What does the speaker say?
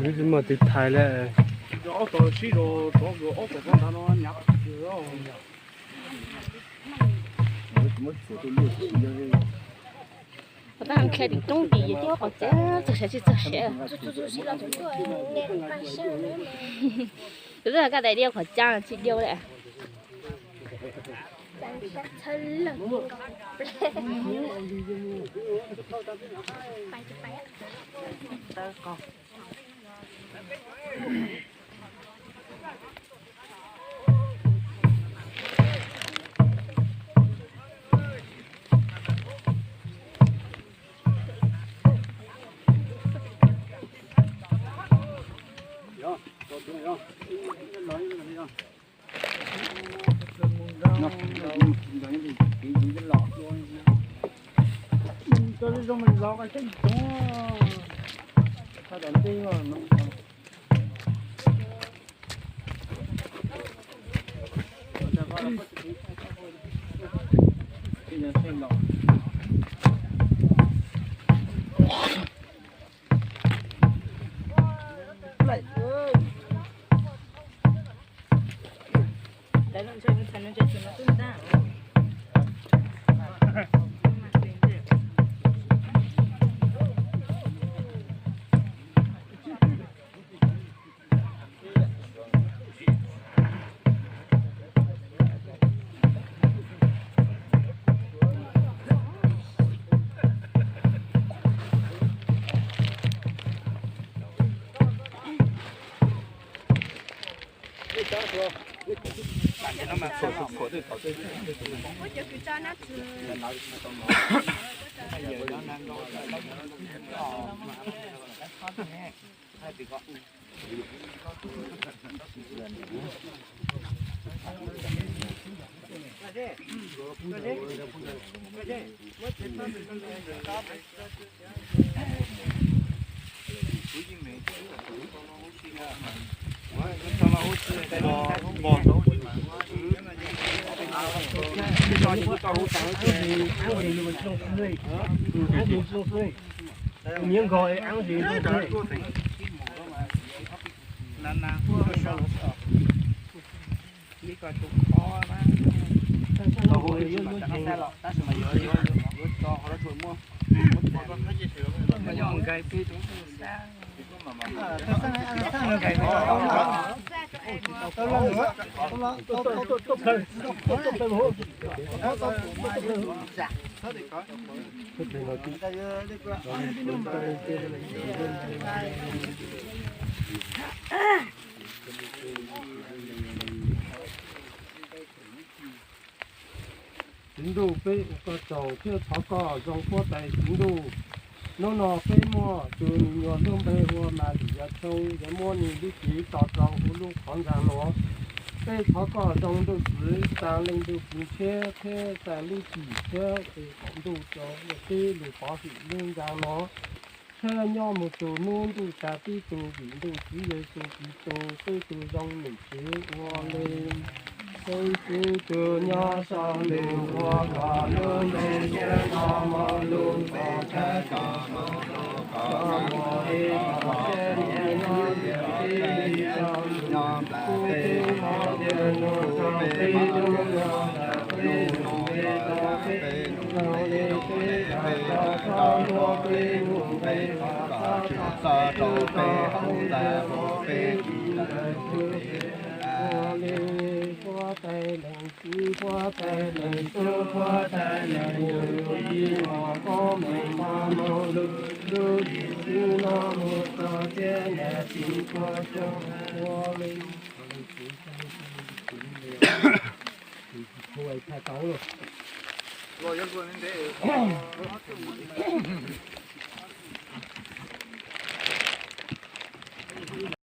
Wb twb muaj tus thaiv lawm. Qhov tab qhia tim roob tim yus twb qhov tseeb txog siav tsis txog siav. Kuv twb koj tais diav qhov tseeb tsis diav lawm. Miv nkog es ab zes Tswv Ntuj, peb ua koj tsaug thiab thov koj zoo huab tais Tswv Ntuj. Hnub no peb muaj tus me nyuam lub npe hu ua Mas Lis Yaj Choo, yuav muab nws lub cev tso rau hauv lub qhov ntxa no. Peb thov koj zoo ntuj txwv, xa leej ntuj txwv ntshiab thiab xa lub cim thiab tes qaum ntuj rau yawg teb lug pov hwm lub ntxa no. Thiab nyob mus txug hnub ntuj tas tib tug vim ntuj txiv Yexus Khetos, peb tug zoo num tsev ua le. Peb txwv tus nyob saum ntuj ua koj lub npe siab, koj muaj lub npe thawj, koj muaj lub npe koj muaj ib txoj siab nyiam nyob ywj teb saum ntuj. Kuv tib hmos tias nug rau peb lub npe, rau peb lub npe, rau peb lub npe, peb rov qab nug peb lub npe, kom koj tswj txoj rau peb hauv ntxa, ua peb tsis tawm tus tes. Ua le, huab tais leej txiv. Ib puab tais leej tub, puab tais leej yug, ib los koob meej npaj moog lug, lub yim xwb nuav moog txug txhiab nyaj txhib puab coog ua le.